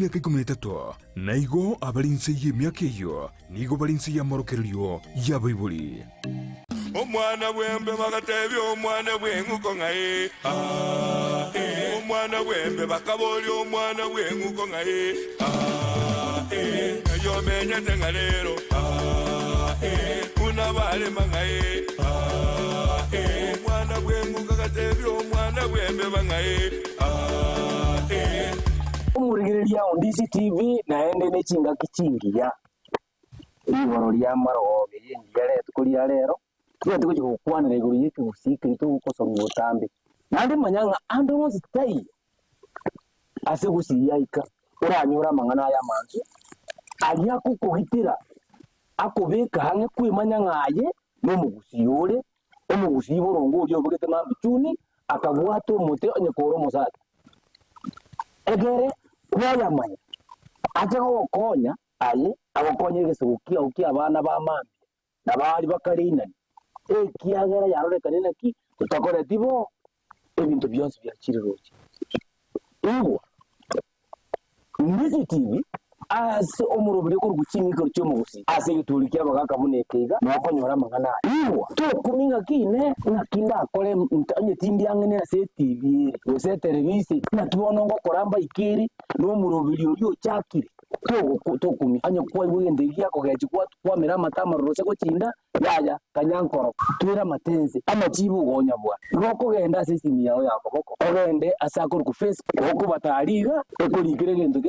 Emiaka 13, na igo abare inse y'emiaka eyio nigo bare inse y'amorokererio y'abaibori. Omwana bw'embe bagatebia omwana bw'eng'uko ng'a ee, aa, ee. Omwana bw'embe bakaboria omwana bw'eng'uko ng'a ee, aa, ee. Ng'ai omenyete ng'a rero, aa, ee. Buna barema ng'a ee, aa, ee. Omwana bw'eng'uko agatebia omwana bw'embeba ng'a ee, aa, ee. Omorigereria o Ndisi TV naende ne chingaki chingiya. Rigoro ria marogoba eye engiya rituko ria rero, tobwate gochia gokwanera igoro ya ekegusii keria togokosomia botambe. Naende manya ng'a ande onsi taiyo ase gusii yaika oranyore amang'ana aya amansu, aria akokogitera, akobeka ang'e kwemanya ng'a aye nomogusii ore, omogusii boronge oria obegete mambia chuni, akabwata omote onye kore omosacha. Ekere kwayamanya, ache gogokonya aye, agokonye egesaku kiao ki'abana ba mambia, na baria bakare inani, ekiagera yarorekane naki totakoreti bo, ebinto bionsi biachire roche. Igwa, Ndisi TV ase omoroberi okorokwa ching'ikero chi'omogusii ase egetwori ki'abagaaka buna eke iga, nokonyora amang'ana aya. Igwa, tokumi ng'aki inee, ng'aki ndakore onye tindi ang'e ase etibi ere, gose eterebiseni, naki bono ngokora mbaike ere nomoroberi oria ochakire. Tokumia. Onye kwaigwa egento eki giakogechi kwamera amate amaroro gose gochinda, yaya, kanya nkoro, twera amate ense, amachibu ogonya bwana. Igo okogenda ase esimi yao ya koboko, ogende ase akorokwa Facebook, okobata aria iga, okorikera egento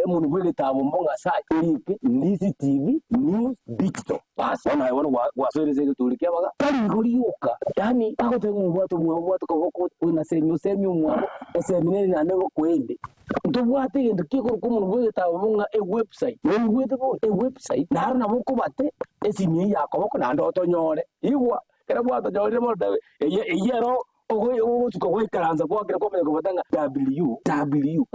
emonwe bw'egetabo mbo ng'a search, orike Ndisi TV News Digital. Bas, bono aye bono gwasoire ase egeturi ki'abaga, tari igo rioka, yaani bagoteba ng'a obwate omwabo obwate koboko oina semi osemi omwabo, esemi nere naende gokoende. Ntobwate egento kekorokwa omonwa bw'egetabo bo ng'a ewebsite. Noigwete bono? Ewebsite naro nabo okobate esimi eyio ya koboko naende otonyore. Igwa, ekero gwatonyorire bono eye eyio ero ogosuka gwaikaransa gwakera kwamanya kobata ng'a www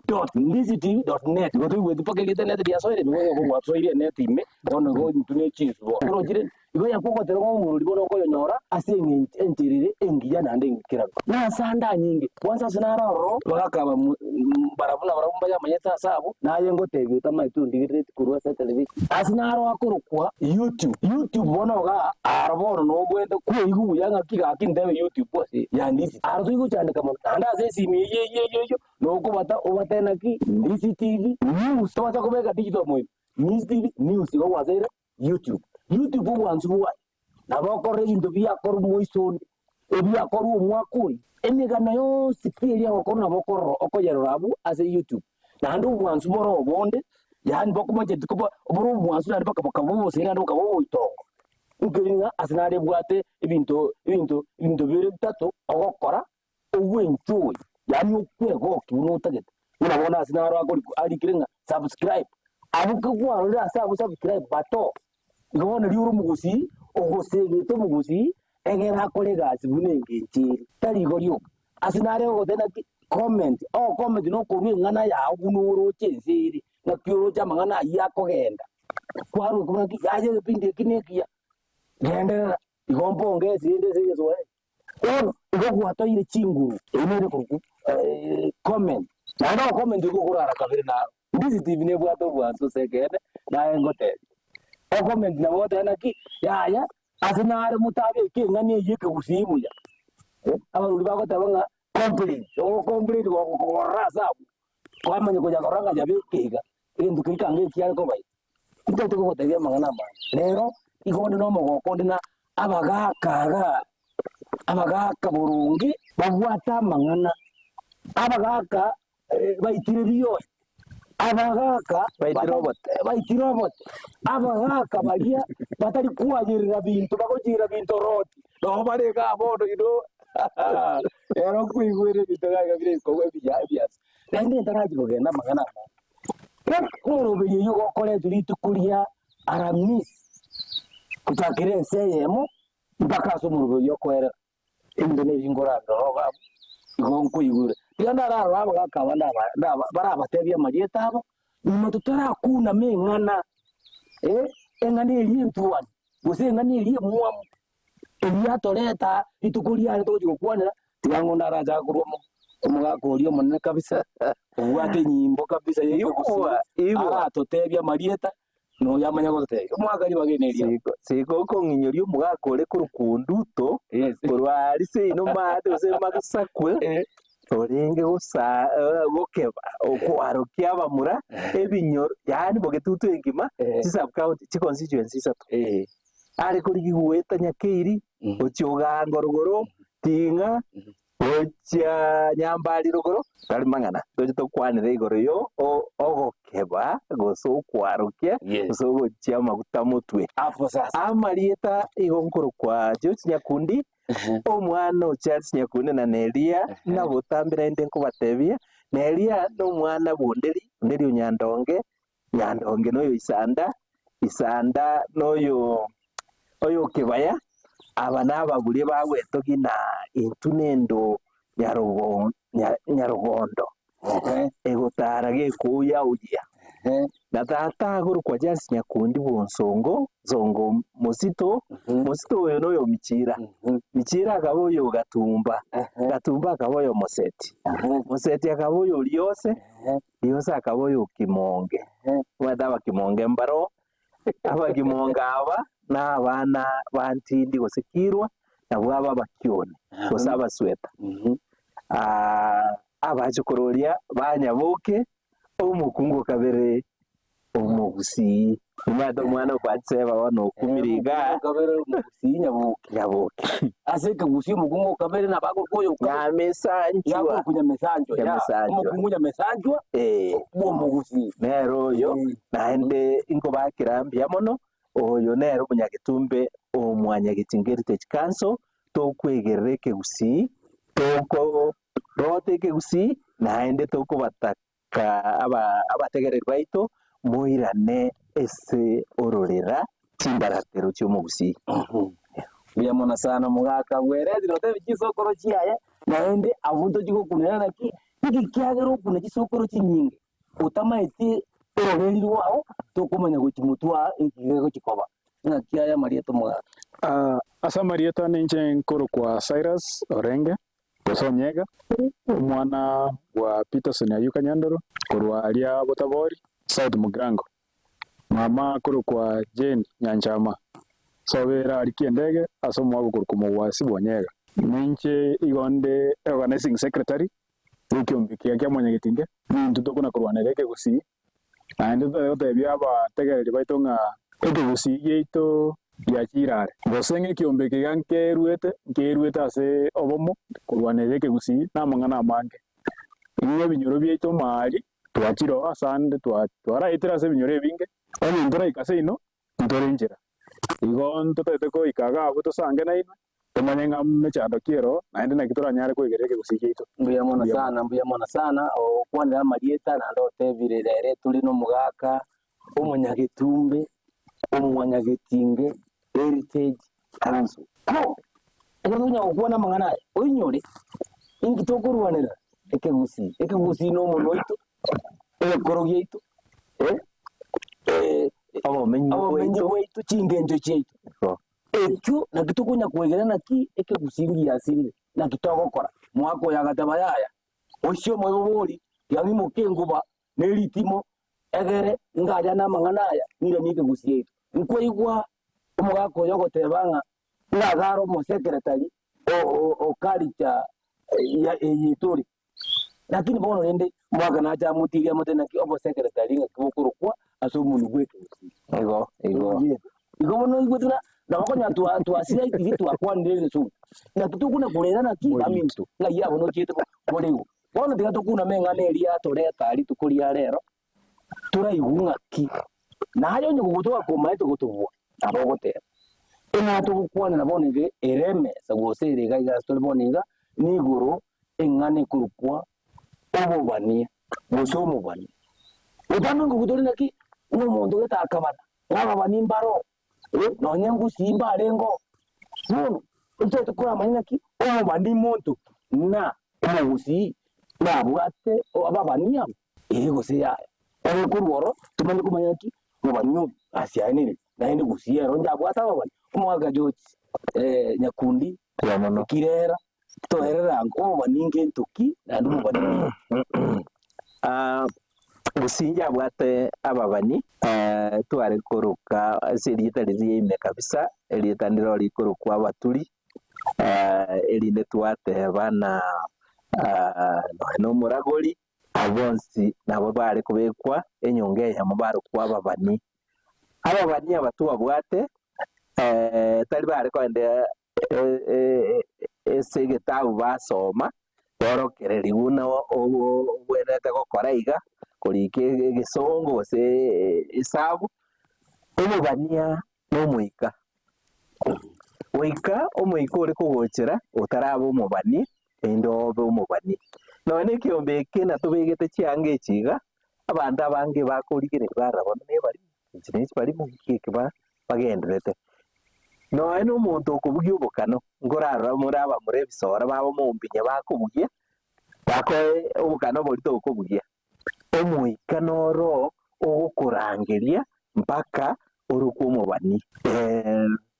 dot ndisitv dot net. Igo toigweti mpaka erieta net riasoire ime bono gwasoire enet ime bono igo intwe ne chinsu bono. Orochire? Igo yakogotera ng'a omorori bono okoyonyora ase eng'encho enchera ere engiya naende eng'ikeranu. Na ase ande anyinge, kwansa ase naro aroro, bagakaba barabwo nabarabwo mbayamanyete ase abwo, naye ngotebia otamaeti ondigerereti korwa ase etelevisheni. Ase naro akorokwa YouTube. YouTube bono igaa, aro bono nogwete kweigwa buya ng'aki gaki ntebe YouTube ase yandisi. Aro toigochandeka mono. Naende ase esimi eyio eyio eyio eyio, nokobata obate naki Ndisi TV News. Tobasa kobeka digital moino. Ndisi TV News igo gwaseire. YouTube. YouTube obwansu bwaye nabo okorora ebinto biakorwa moiso onde, ebiakorwa omwaka oyo, emegano yonsi pi eria egokorwa nabo okorora okoyerora abwo ase YouTube. Naende obwansu bore obonde, yaani bokomocheti koba bore obwansu naende baka bokaba oboseri naende bokaba oboitongo. Nkeri ng'a ase nare ebwate ebinto ebinto ebinto bire bitato ogokora ogwenchoy, yaani okwegokia buna otagete. Buna bono ase naro akorikwa arikire ng'a subscribe, abwo ki kwarorire ase abwo subscribe bato, igo bono riria ore omogusii, ogosegete omogusii, egere akore egasi buna engencho ere, tari igo rioka. Ase nare ogoteba naki comment, ogokomenti na okorwa eng'ana yago buna oroche ense ere, naki oroche amang'ana ayio akogenda, kwarwa buna ki yaya egepindi eki na ekiya, genderera, igo mpongesi rende ase egeswaeri. Bono igo gwatoire chinguru, eyio nere korokwa comment. Naende ogokomenti okwo okorara kabere naro. Ndisi TV nebwate obwansu ase ekeene, naye ngotebia. Okomenti nabo ogoteba naki, yaya, ase nare motabeke eng'ana eyio ekegusii buya. Abarori bagoteba ng'a complain, ogokomplain gokorora ase abwo, kwamanya konya korora ng'a yabeke iga, egento keria kanga ekiare koba iga. Ntagete kogotebia amang'ana amange. Rero igo onde na omogoko onde na abagaaka igaa, abagaaka boronge babwate amang'ana, abagaaka baitire rioyo, abagaaka Baitire obote. baitire obote, abagaaka baria batari kwayerera binto bagochiira binto roti, nabo bare igaa bono you know rero nkoigwera ebinto iga iga bire ebikorwa ebiya ebiansu. Naende ntarachi kogenda amang'ana amange. Omoroberio oyio gokoretwe rituko ria Aramisi, gochakera ense eyemo mpaka ase omoroberio okoerera. Ebinto nebi nkorarore iga abwo, igo nkoigure. Tiga ndararore abagaaka aba ndaba ndaba barabatebie amarieta abo, nyuma totarakuna eng'ana, eh, eng'ana eria entuani, gose eng'ana eria emwamu, eria atoreta rituko riare togochia gokwanera, tiga ng'o ndarachake korwa mo. Omogaka oria omonene kabisa, obwate enyimbo kabisa ya Igwa, ekegusii, igwa. aratotebie amarieta, na oyo amanye gototebia. Omogaka ribaga eri neriao. Siko siko okong'inyoria omogaka ore korokwa Onduto, Yes. korwa aria seino maate gose magasakwe, Eh. orenge gosa gokeba okwarokia abamura ebinyoro yaani bogetutu engima, Eh. chi subcounty chi constituency isato. Eh. Are korigia goeta Nyakeiri, gochia Ogango rogoro, Ting'a, gochia Nyambari rogoro, tari mang'ana. Toche tokwanere igoro yo o- ogokeba gose okwarokia Yes. gose ogochia amaguta motwe. Hapo sasa. Amarieta igo nkorokwa George Nyakundi, omwana o Charles Nyakundi na Neria, nagotambera inde nkobatebia, Neria nomwana bw'Onderi, Onderi o Nyandonge, Nyandonge noyo Isanda, Isanda noyo oyo Kebaya, aba nababuria bagwetogia na intwe nendo nyarogo nyarogondo egotara gekouya-uyia. Na tata agorokwa Charles Nyakundi bw'Onsongo, Nsongo Mosito, Mosito oyo noyo Michira, Michira akaba oyo Gatumba, Gatumba akaba oyo Moseti, Moseti akaba oyo Riose, Riose akaba oyo Kimonge, omanyete abakimonge mbaro, abakimonge aba na abana ba Ntindi gose Kirwa, nabwo aba abakioni gose abasweta. Abachokoro oria ba Nyaboke, omokungu o kabere omogusii. Omanyete omwana okwachiseba bono okumire igaa. Omokungu o kabere omogusii Nyaboke. Nyaboke. Ase ekegusii omokungu o kabere nabo akorokwa oyo o kabere. Nyamesanchwa. Yakorokwa Nyamesanchwa, ya. Nyamesanchwa. Omokungu Nyamesanchwa Eh. bw'omogusii. Nere oyo, naende nkobakera mbuya mono, oyo nere omonyagetumbe o Mwanyagetinga Heritage Council, tokwegerera ekegusii, tokorota ekegusii, naende tokobataka aba abategereri baito, moirane ase ororera chimbaratero chi'omogusii. Mbuya mono sana omogaka bwereti notebi chisokoro chiaye, naende abwo ntochi gokunera naki, niki kiagera okuna chisokoro chinyinge, otamaeti ororeri rwao, tokomanya gochi motwe aa eki gegochi koba. Ng'aki aya amarieta omogaka? Ase amarieta ninche nkorokwa Cyrus Orenge, gose Onyega, omwana bwa Peterson Ayuka Nyandoro, korwa aria Botabori, South Mugirango. Mama akorokwa Jane Nyanchama, sobe ere aria Kiendege ase omwaka okorokwa Mogwasi bw'Onyega. Ninche igo nde Organizing Secretary bw'ekiombe kiaye kia Mwanyagetinge, nintwe tokona korwanera ekegusii, naende totari gotebia abategereri baito ng'a ekegusii giaito giachire are. Gose ng'a ekiombe eke iga nkeruete, nkeruete ase obomo korwanerera ekegusii na amang'ana amange. Ng'a ebinyoro biaito maari twachire oo asande twaraetire ase ebinyoro ebinge, onye ntoraika seino, ntore nchera. Igo ntotagete goika iga abwo tosange nainwe, tomanye ng'a mechando ki ero, naende naki toranyare koigerera ekegusii giaito. Mbuya mono Mbuya mono. sana, mbuya mono sana, okwanire amarieta naende otebire rere tore na omogaka, omonyagetumbe, omwanyagetinge, Heritage Council. Ko, ekero tokonya gokwana amang'ana aya, oinyore, inki tokorwanera ekegusii? Ekegusii na omonwa oito, egekoro giaito, eh, eh, Obomenyi obomenyi bwaito. bwaito, chingencho chiaito. Igo. Ekio naki tokonya kwegena naki ekegusii ngiasirire, naki togokora. Omogaka oyo agateba yaya, oisie omoibobori, tiga ng'imoke enguba ne ritimo, egere ngayane amang'ana aya, ng'iranie ekegusii giaito. Nkwaigwa omogaka oyo ogoteba ng'a ng'agare omosekretari o culture ya eye tore. Lakini bono rende omogaka nache amotirie amotebie naki obosekretari ng'aki bokorokwa ase omonwa bw'ekegusii. Igo, igo. Igo bono oigwete buna nabo konya twa twasiraitirie twakwanire egesongo. Naki tokona korera naki baminto, ng'ai abwo nochiete boreu. Bono tiga tokuname eng'ana eria yatoreta rituko ria rero, toraigwe ng'aki. Naye onye kogotoka komaete gotobua, nabo ogoteba. Eng'ana togokwanera bono iga ere emesa gose ere iga iga ase tore bono iga, nigoro eng'ana ekorokwa obobania gose omobani. Botambe ngobu tore naki, ng'a omonto gete akabana, ng'a ababani mbaro, eh, nonye ngusii mbarenge oo. Bono, intwe tokoramanya naki omobani monto na omogusii nabwate ababani aba, ee gose yaya. Ere korwa oro tomanye komanya naki omobani oyo asianire, naende gusii ero onde abwate ababani. Omogaka George Nyakundi, Mbuya mono. Kirera. Toerere ango, obobani ngento ki, naende omobani ning'o? Ah, gose inche abwate ababani, tware koroka ase erieta riria ime kabisa, erieta ndiro rikorokwa abaturi, erinde twateba na nonya na omoragori, abwo bonsi nabo bare kobekwa enyongo eyemo barokwa ababani. Ababani aba twabwate, tari bare kogenda ase egetabu basoma, borokereri buna obwenerete gokora iga, korika egesongo gose esabu, obobania na omoika. Goika omoika ore kogochera otaraba omobani, naende obe omobani. Nonya na ekeombe eke natobegete chianga echi iga, abanto abange bakorigereria barora bono nebarimo, echi ne chibarimo nki eke bagendererete. Nonya na omonto okobugia obokano, nkorarora more abamura ebisora babo mombinya bakobugia, bakoe obokano boria tokobugia. Omoika noro ogokorangeria mpaka orokwe omobani.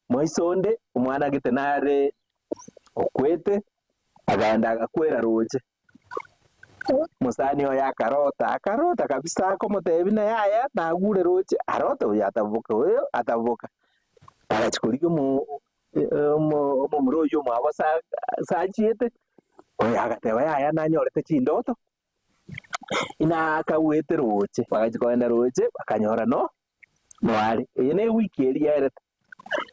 Moiso onde, omwana gete nare okwete, akaenda agakwera roche. Omosani oye akarota, akarota kabisa akomotebia buna yaya nagure roche, arote oyo ataboka oyo ataboka. Agachia korigia omo omomura oyio omwabo ase ase achiete, oyo agateba yaya nanyorete chindoto, inakagwete roche. Bagachia kogenda roche, bakanyora no noare. Eye ne ewiki eria yaerete,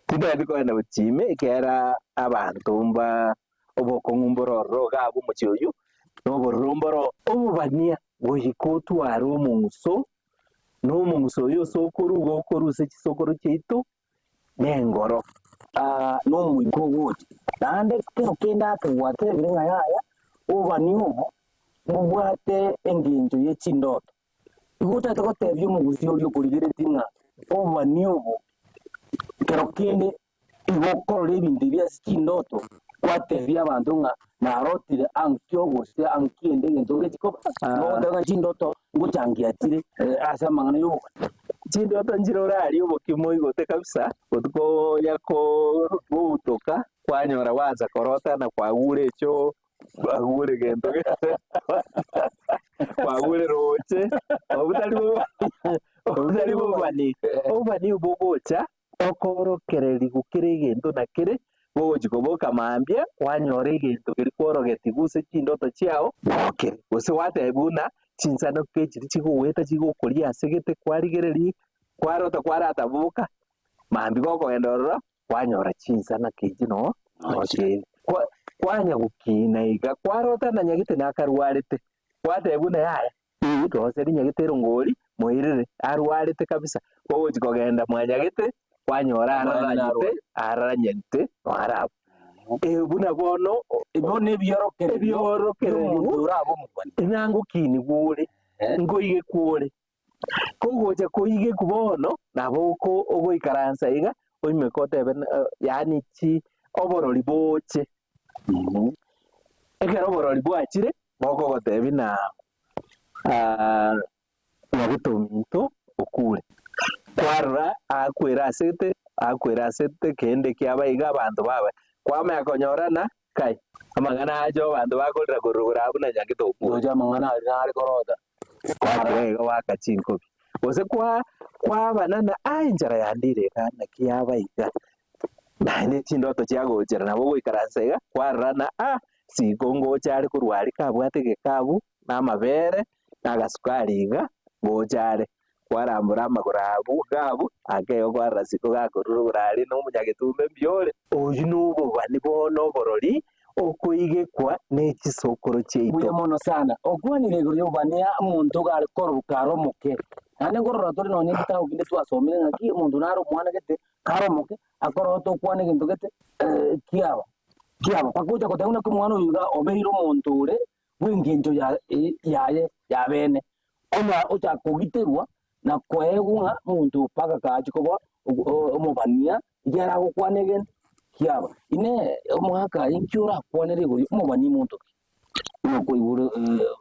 tintageti kogenda gochia ime ekiagera abanto mba obokong'u mboro ororo iga abwo omochie oyio, na obororo mboro obobania goika otware omong'uso, na omong'uso oyo ase okoruga okorwa ase chisokoro chiaito, na engoro. Na omoika ogocha. Naende kero kende ake gwatebire ng'a yaya, obobani obo mbobwate engencho ye chindoto. Igo otagete gotebia omogusii oria okorigeretie ng'a obobani obo kero kende igo okorora ebinto ebi ase chindoto, gwatebia abanto ng'a narotire ankio gose ankio ende egento ngechi koba, nigo ogoteba ng'a chindoto ngochangia chire ase amang'ana ya obobani. Chindoto nchire orarie obokima oigote kabisa, botuko onya kobutoka kwanyora gwansa korota na kwagure echoo Kwagure gento gete, kwagure roche, obwo tari bo obwo tari bobani. Obobani obwo bogocha, okorokererigwa kera egento na kere, bogochi koboka mambia, kwanyora egento keria kworogetigwe ase chindoto chiao, nokere. Gose gwatebiwa buna chinsanoki echiria chigoeta chigokoria ase gete kwarigereria, kwarota kwarataboka, mambia gokogenda ororo, kwanyora chinsana echi noo nochire. Kwa kwanya gokina iga, kwarota na nyagete nakarwarete, gwateba buna yaya, ii roseri nyagete erongori moirere, arwarete kabisa. Ogochi kogenda mwanyagete, kwanyora araranyete, araranyete noarabwo. Eh buna bono Ebio nebiorokererio ebiorokererio biomonto orabe omobani. ng'a ngokiniwa ore, nkoigekwa ore. Kogocha koigekwa bono, nabo oko ogoikaransa iga, oimoke otebe na yaani chi oborori boche. Ekero oborori bwachire, bokogotebia na nyagete ominto okure. Kwarora akwere asete, akwere asete kende kiaba iga abanto baba, kwamanya konyorana kai, amang'ana ache abanto bakorera korwa igoro abwo na nyagete okure. Ndoche amang'ana aria nare korota. Kwakira iga goaka chinkobi, gose kwa kwabanana aa enchara yandire iga naki yaba iga, naende chindoto chiagochera nabo ogoikaransa iga kwarora ng'a aa siko ngocha are korwa aria kabwate egekabu na amabere na agasukari iga ngocha are, kwarambora amagoro abwo iga abwo ake igo kwarora siko gakorwa rogoro aria na omonyagetumbe mbuya ore. Oyio nobobani bono oborori okoigekwa ne chisokoro chiaito. Mbuya mono sana. Okwanire igoro y'obobani omonto iga are kororuka are omoke. Naende nkorora tore nonya ebitabu binde twasomire ng'aki omonto nare omwana gete, kare omoke, akorota okwana egento gete kiaba kiaba. Mpaka ocha goteba buna ki omwana oyo iga obeire omonto ore bw'engencho ya yaye ya bene. Onya ocha kogiterwa na koegwa ng'a omonto mpaka kachia koba omobania Ekiagera agokwana egento kiaba. Inee! Omogaka aye inki orakwanere igoro y'omobani monto ki? Buna okoigure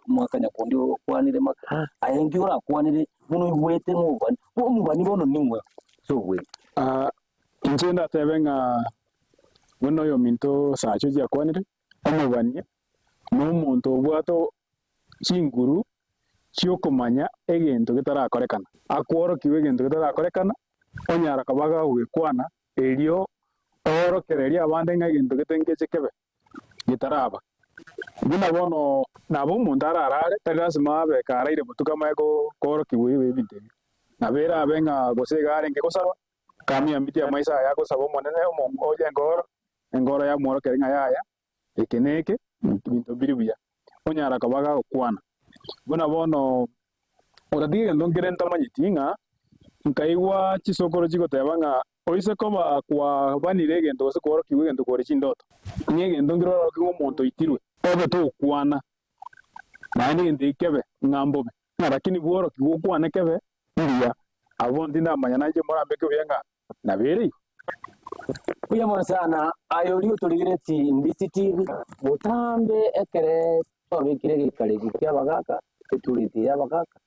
omogaka nyakundi okwanire maka, aye inki orakwanere buna oigwete ng'a obobani? Omobani bono ning'o ase obweng'e? Inche ndatebe ng'a buna oyominto Sacho ochiakwanire. Omobani nomonto obwate chinguru chi'okomanya egento getarakorekana. Akworokiwe egento getarakorekana, onyara koba gagogekwana, erio oorokererie abande ng'a egento gete ngeche kebe getaraba. Buna bono nabo omonto ararare, tari lasima abe karaire botuko amanye koorokigwa ebinto ebio. Nabo erabe ng'a gose iga arenge gosaba, kamiambitie amaiso aye agosaba Omonene oye engoro, engoro yamworokereria ng'a yaya, eke neke, ebinto mbiri buya. Onyara koba gagokwana. Buna bono otatiga egento nkere ntamanyeti ng'a nkaigwa chisokoro chigoteba ng'a oise koba kwabanire egento gose kworokigwa egento kore chindoto, ng'a egento nkere ororokigwe omonto oitirwe, obe tokwana, naende egento eki kebe ng'a mbobe, ng'a lakini bworokigwe okwane kebe mbuya, abwo tindamanya nainche morambeke buya ng'a nabere igo. Mbuya mono sana aye oria otorigeretie Ndisi TV, botambe ekere twabekire egeikaro eke ki'abagaka, etureti eye y'abagaka,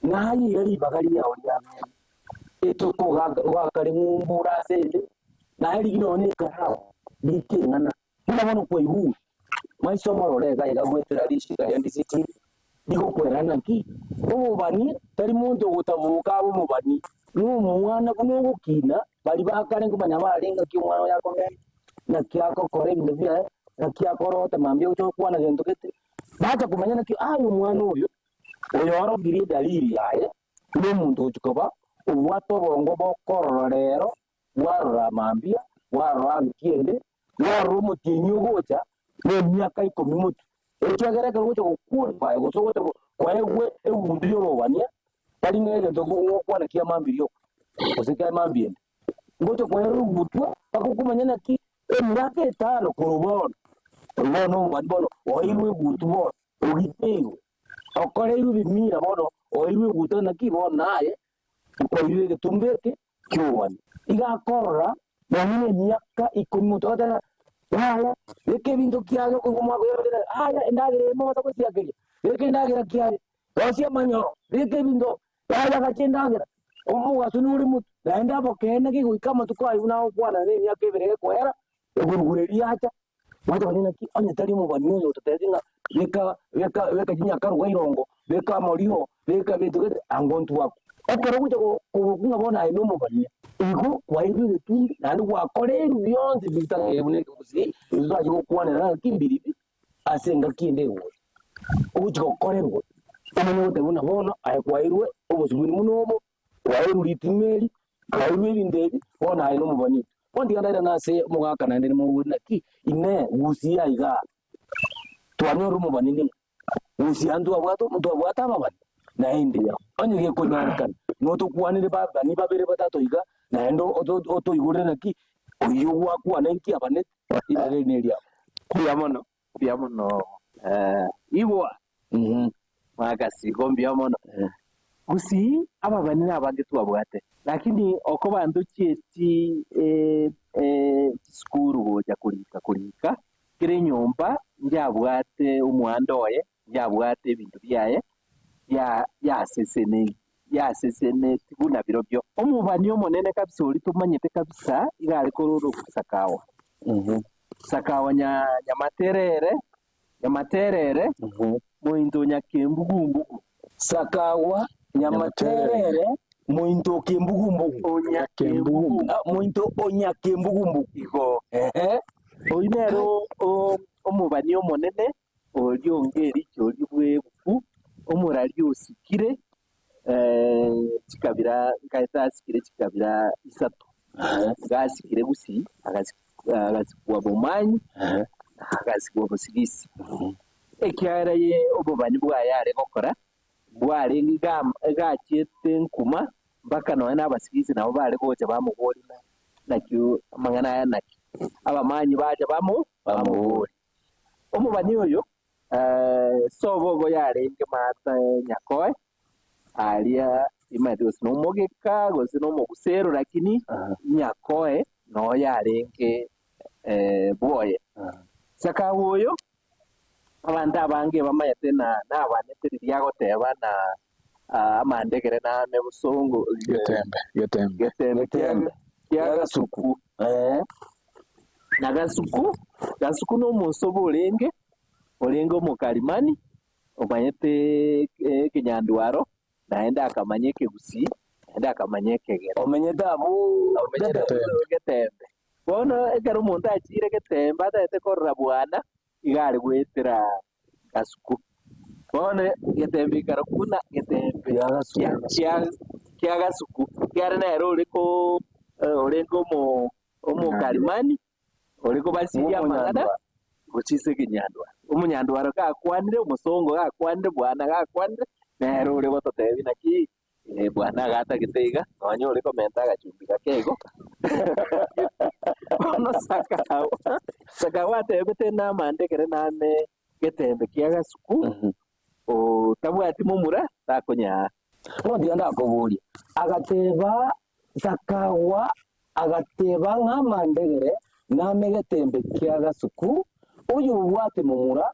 naye iga ribaga riao riabere, etokogoaka ring'umbu ore ase ende, naye rigiya nonya na ekarao, rika eng'ana. Buna bono kwaigure, maiso morore iga iga goetera risiko ria Ndisi TV, rigokwera naki? Omobani tari monto ogotaboka abe omobani, nomwana buna ogokina, baria ba kare nkomanya bare ng'aki omwana oyo akogenda, naki agokora ebinto biaye, naki akorota mambia ogocha gokwana gento gete, bacha komanya naki aye omwana oyo, oyoorokirie edalili yaye, buna omonto ogochia koba obwate oborongo bokorora rero, bwarora mambia, bwarora nki ende, bwarora omotienyi ogocha, na emiaka ikomi motwe. Ekiagera ekero ogocha goqualify gose ogocha koegwa egundu y'orobania, tari ng'a egento gokwana kia mambia rioka, gose kia mambia ende. Ngocha koerwa egutwa mpaka okomanya naki emiaka etano korwa bono, korwa bono obobani bono oeirwe egutu bono, ogiteirwe, okoreirwe ebimira bono, oeirwe egutwa naki bono naye okoeirwe egetumbo eke ki'obobani. Iga akorora nonya nemiaka ikomi monto agateba, Yaya, beka ebinto kiaye okoigwa omwaka oyo agateba, Aya, endagera eye mobasa gosiakeria, beka endagera kiaye, rosia amanyoro, beka ebinto, yaya gacha endagera. Omogaso nore motwe, naende abokeene kegoika amatuko ayio buna agokwana na emiaka ebere gekoera, egurugura eria yacha, Mwancha konya naki onye tari omobani oyo ototebetie ng'a beka beka beka chinyakaruga irongo, beka amorio, beka ebinto gete, ango ntwakwa. Ekero ogocha koboka ng'a bono aye nomobani, igo kwairwe egetumbi naende gwakoreirwe bionsi bitagere buna ekegusii, intwe twachi gokwanera ng'aki mbiribi ase engaki ende egocha. Ogochi gokorerwa, omanye goteba buna bono aye kwairwe obosibuni buna obo, Kwairwe ritimo eri, kwairwe ebinto ebi, bono aye nomobani. Bono tiga ndairane ase omogaka naende nimobori naki, Inee, gusia aiga, twanyorire omobani ning'o? Gusia ntwabwate ntwabwate ababani? Naende onye gekonyarekana, notokwanere babani babere batato iga, naende otoigorere naki, oyio gwakwana inki abanete, ribaga eri neriao. Mbuya mono, mbuya mono igwa. Mwagasigo mbuya mono. Gusii ababani nabange twabwate, lakini okoba ntochieti chisukuru gocha korika korika, kera enyomba njabwate omwando oye, njabwate ebinto biaye yaseseneti buna birobio. Omobani omonene kabisa oria tomanyete kabisa iga are korwa Sakawa. Sakawa Nyamaterere Nyamaterere, mointo o Nyakembugumbugu. Sakagwa, Nyamaterere, mointo o Kembugumbugu. O Nyakembugumbugu. Ah, mointo o Nyakembugumbugu. Igo. Ehe. Oyio nere omobani omonene oria onge ericho oria bw'ebuku, omorari osikire chikabira nkaete asikire chikabira isato. Iga asikire Gusii, agasikwa Bomanyi, na agasikwa Bosigisi. Ekiagera ye obobani bwaye are gokora, bwarenge iga iga achiete nkuma, mpaka nonya na Abasigisi nabo bare gocha bamoboria ng'a naki amang'ana aya naki. Abamanyi bacha bamo bamoboria. Omobani oyo Sobogo yarenge maata nyakoe, aria timanyeti gose nomogeka gose nomogusero lakini nyakoe noo yarenge bwoye. Sakawa oyo abanto abange bamanyete na nabanete riria agoteba na amandegere name bosongo Getembe, getembe. getembe kia Getembe. kia gasuku. Na Gasuku, Gasuku nomosobo orenge, orenge omokarimani, omanyete ekenyandwaro, naende akamanya ekegusii, naende akamanya ekegere. Omenyete abwo Omenyete Getembe. abwo Getembe. Bono ekero omonto achiire Getembe atagete korora bwana, iga are goetera Gasuku. Bono Getembe ekarokwa buna Getembe Ya Gasuku. kia kia kia Gasuku, ekiagera nere ore ko orenge omo omokarimani, ore kobasiria amang'ana Omonyandwaro. gochia ase ekenyandwaro. Omonyandwaro gakwanire, omosongo gakwanire, bwana gakwanire, nere ore gototebia naki bwana agatagete iga, nonya ore komenta agachumbi gake igo. Bono Sakawa, Sakawa atebete namandekere name getembe kia gasuku, otabwati momura takonyaa. Bono tiga ndakoborie, agateba Sakawa agateba ng'a amandegere name getembe kia gasuku, oyobwate momura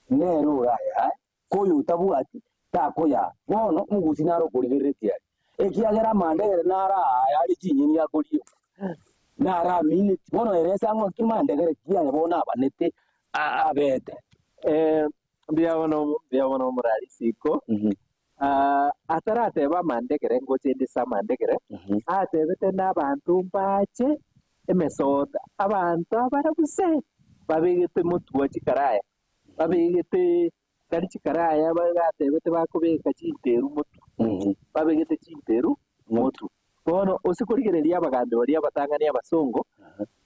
nere orayae, ko oyotabwati takoyaa. Bono omogusi nare okorigereretie aria, ekiagera amandegere naro aye are chinyeni akoriegwa, naro amineti. Bono ere ase ang'o ki mandegere ki aye bono abanete abete? Mbuya bono, mbuya bono omorari isiko. Atarateba amandegere ngoche inde ase amandegere, atebete na abanto mbache emesota, abanto abarabuse babegete motwe chikaraya, babegete tari chikaraya bagatebete bakobeka chinteru motwe, babegete chinteru motwe. Bono ase korigereria abagambi baria abatang'ani abasongo,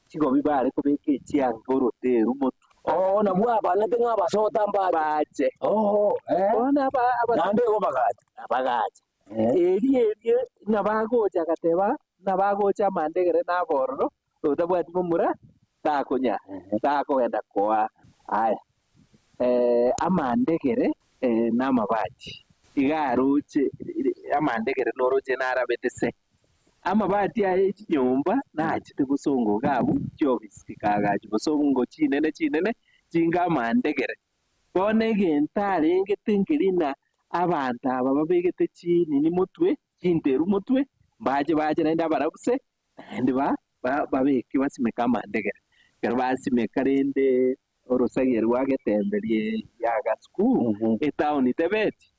chigobi bare kobeka echianga oroteru motwe. Oo, nabwo abanete ng'a abasota mbache. Bache. Oo, eh. Bono aba aba Naende igo bagacha. bagacha. Erio erio ng'a bagocha agateba ng'a bagocha amandegere na abororo, otabwati momura takonya takogenda koa. Aya, amandegere na amabati iga aroche amandegere noroche narabete se. Amabati aye e chinyomba nachete bosongo iga abwo, chiofisi chikaagachwa bosongo chinene chinene chinga amandegere. Bono egento arengete nkeri ng'a abanto aba babegete chinini motwe, chinteru motwe, mbache bache naende abarabuse, naende ba babeke basimeke amandegere. Ekero basimeka rende orosagia rwa getembe rie ya gasuku, etaoni tebeti,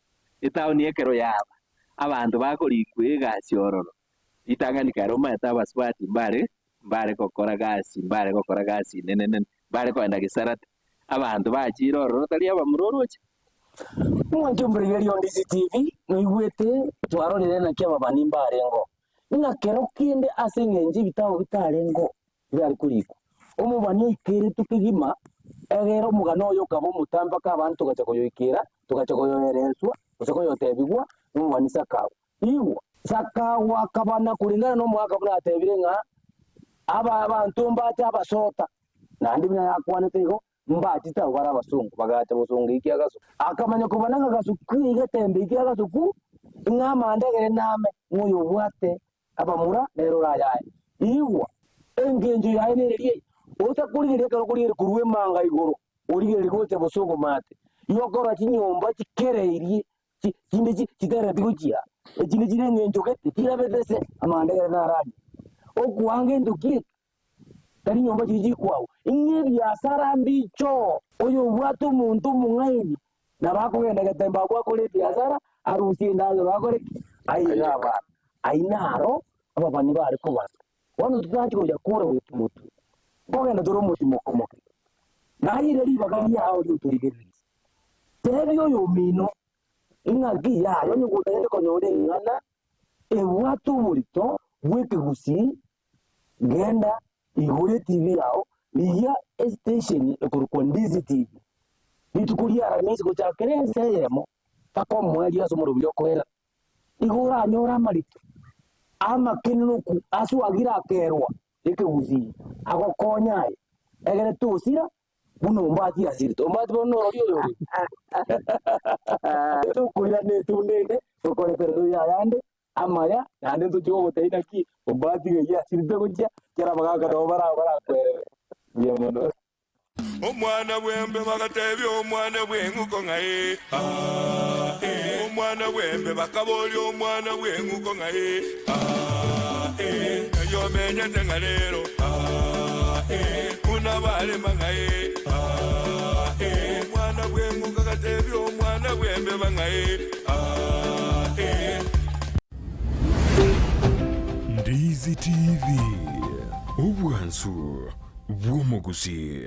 etaoni ekero yaba, abanto bakorikwa egasi ororo, ritang'ani kare omanyete abasubati mbare mbare gokora gasi mbare gokora gasi nene nene, mbare kogenda gesarate, abanto bachire ororo tari abamura oroche. Omwancho omorigereria o Ndizi TV, noigwete twarorire naki ababani mbarengo, ng'a kero kende ase eng'encho ebitabu bitarengo birare korikwa. Omobani oikeretwe kegima, egere omogano oye okaba omotambe mpaka abanto togacha koyoikera, togacha koyoereswa, gose koyotebigwa nomobani Sakawa. Igwa, Sakawa akabana koreng'ana nomogaka buna atebire ng'a aba abanto mbache abasota, naende buna yakwanete igo, mbachete abwo bare abasongo, bagacha bosongo ekia gasuku. Akamanya kobana ng'a gasuku egetembe ekia gasuku, ng'a amandegere name, ng'a oyobwate abamura nere orayae. Igwa, engencho yaye nereria eye, Otakorigereria ekero okorigereria korwa emanga igoro, origererie gocha bosongo maate, igo okorora chinyomba chikereirie, chi- chinde chi- chitereti gochia, echinde chire eng'encho gete, chirabete se, amandegere naro aria. Okoanga ento ki eke? Tari nyomba chiria chikwagwa, ing'e ebiasara mbichoo. Oyobwate omonto omong'aini nabo akogenda getembe abwo akore ebiasara, arusie endagera akore ki? Aire abana. Ayio naro ababani bare kobasa. Bono totachia gocha kore gochia motwe, nkogenda tore omotimoka omoke. Naye ribaga riao riotorigereria. Tebia oyomino, ing'aki yaye onye gotagete konyora eng'ana ebwate oborito bw'ekegusii, genda igoro etibi yao, rigia estation ekorokwa Ndizi TV. Rituko ria Aramisi gochakera ensa eyemo mpaka omoerio ase omorobio okoera. Igo oranyore amarito amakenenuku ase oagire akerwa ekegusii agokonya aye egere tosira buna ombati asirete. Ombati bono norori oyore tokoirana etunda ende tokoretera toria ayande amaya naende ntochie gogotebia naki ombati ng'ai asirete gochia ekero abagaka nabo barakwerere. Mbuya mono. Omwana bw'embe bagatebia omwana bw'eng'uko ng'a ee, aa, ee. Omwana bw'embe bakaboria omwana bw'eng'uko ng'a ee, aa, ee. Ng'ai omenyete ng'a rero, aa, ee. Buna bare mang'ae, ah, eh. Omwana bw'eng'uko agatebia omwana bw'embe bang'ae, ah, eh. Ndizi TV, obwansu bw'omogusii.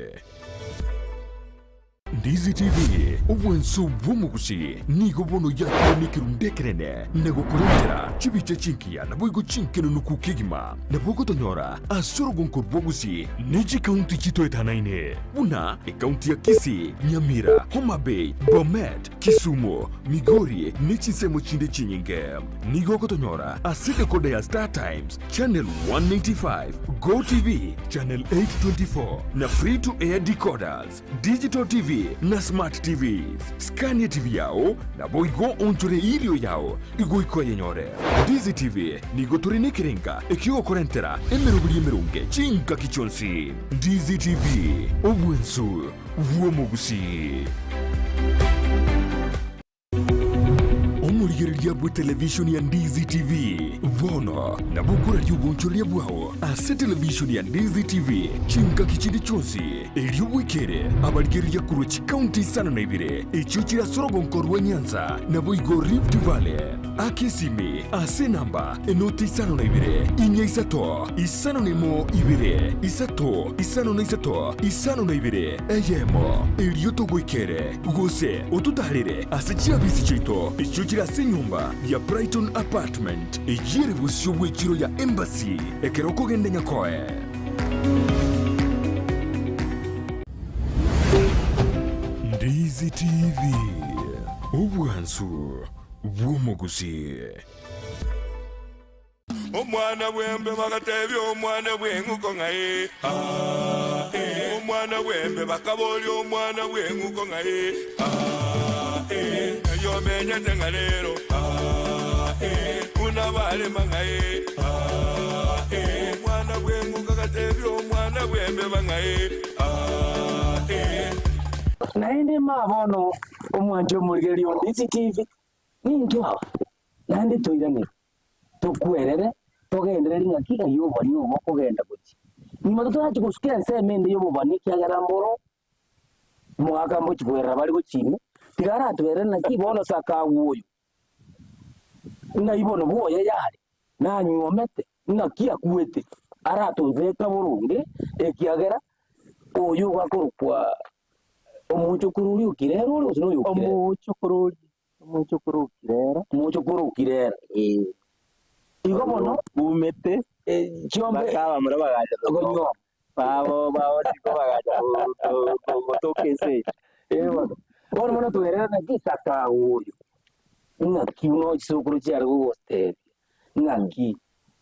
Ndizi TV, obwansu bw'omogusii, nigo bono yakire nekerundu ekenene na gokorentera chibicha chingiya naboigo chinkenenuku kegima. Nabo ogotonyora ase orogonko rwa Gusii ne chikaunti chitoetanaine buna ekaunti ya Kisii, Nyamira, Homa Bay, Bomet, Kisumu, Migori ne chinsemo chinde chinyinge. Nigo ogotonyora ase decoder ya Star Times, Channel 185, Go TV, Channel 824 na Free to Air decoders. Digital TV na Smart TVs. Skania TV yao, naboigo onchore erio yao igoika oyenyore. Ndizi TV nigo tore nekerenga ekiogokorentera emeroberi emeronge chingaki chionsi. Ndizi TV, obwensu bw'omogusii. Omorigereria bw'etelevishoni ya Ndizi TV bono nabo okoraria obonchoreria bwao ase televishoni ya Ndizi TV chingaki chinde chionsi, erio bwekere abarigereria korwa chikaunti isano na ibere echio chire ase orogonko rwa Nyanza naboigo Rift Valley. Aka esimi ase enamba enoti isano na ibere, inya isato, isano na emo ibere, isato, isano na isato, isano na ibere, eyemo, erio togoikere. Gose ototaarere ase chiabisi chiaito echio chire ase enyomba ya Brighton Apartment, eyio ere bosio bw'echiro ya Embassy, ekero okogenda Nyakoe. Ndizi TV, obwansu bw'omogusii. Omwana bw'embe bagatebia omwana bw'eng'uko ng'a ee, aa, ee. Omwana bw'embe bakaboria omwana bw'eng'uko ng'a ee, aa, ee. Ng'ai omenyete ng'a rero, aa, ee. Buna barema ng'a ee, aa, ee. Omwana bw'eng'uko agatebia omwana bw'embeba ng'a ee, aa, ee. Naende ma bono omwanche omorigereria o Ndizi TV, nintwe aba, naende toiranere. Tokwerere, togenderere ng'aki ng'ai obobani obo bokogenda gochia. Nyuma totarachia gosuka ensemo ende y'obobani ekiagera mboro omogaka mbochia kwerera bare gochia ime, tiga aratwerere naki bono sakawa oyo, ng'ai bono bwoye yare, nanyuomete, ng'aki akwete, aratobeka boronge ekiagera oyo ogakorokwa omochokoro oria okire ere ore gose noyo okire ere. Omochokoro oria Omochokoro okirera. Omochokoro okirera. Ee. Igo bono Kumete chiombe mpaka abamura bagacha konywa. Babo babosiko bagacha gotoka ense eye. Ee bono. Bono bono twerere naki Isaka oyo, ng'aki buna chisokoro chiare gogotebia, ng'aki,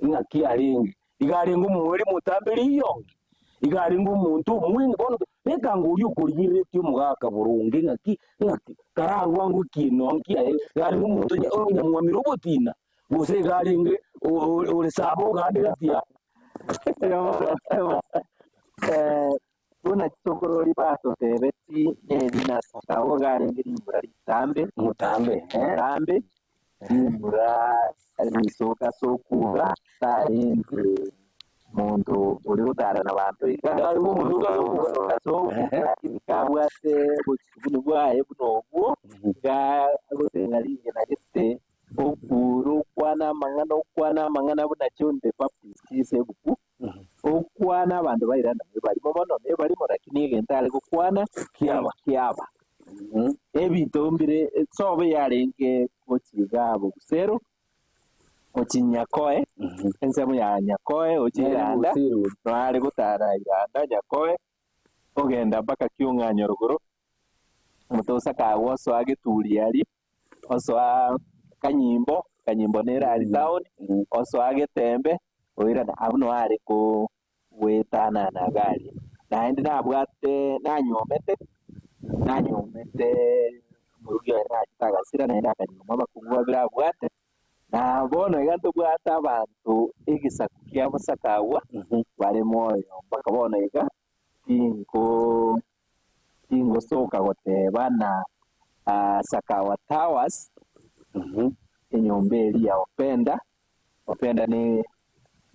ng'aki arenge. Iga arenge omoweri motambe riyongi, iga arenge omonto omweng'e. Bono beka ng'a oria okorigereretie omogaka boronge ng'aki ng'aki kararwango ekieno nkiaye, iga arenge omonto onye onyamwamire obotina, gose iga arenge ore saba ogande gati yabo. Buna chisokorori batotebeti nerina sakao iga arenge rimura ritambe, Motambe, eh. ritambe, rimura risoka ase okuga, tarenge monto ore gotara na banto iga, Tarenge omonto ase okuga. omosoka ase okuga, lakini kabwate obochusubuni bwaye buna obwo, iga agotenga rigena gete, okure okwane amang'ana okwane amang'ana buna John the Baptist ase ebuku, Okwana abanto bairana nebarimo mono, nebarimo, lakini egento are gokwana Kiaba. kiaba. Ebinto mbire sobo yarenge gochia iga Bobusero, gochia Nyakoe, ensemo ya Nyakoe gochia Iranda, noare gotara Iranda Nyakoe, ogenda mpaka Kiong'anyo rogoro, omote osakagwa osoa Geturi aria. osoa Kanyimbo, Kanyimbo nere aria town, osoa Getembe, oirana abwo noo are ko goetanana iga aria. Naende nabwate nanyomete, nanyomete omorugi oye nachete agasira naende akanyoma abakungu babere abwate, na bono iga ntobwate abanto egesaku kia bosakagwa bare moyo mpaka bono iga, tinko Tingosoka goteba na Sakawa Towers, enyomba eria ya Openda, Openda ne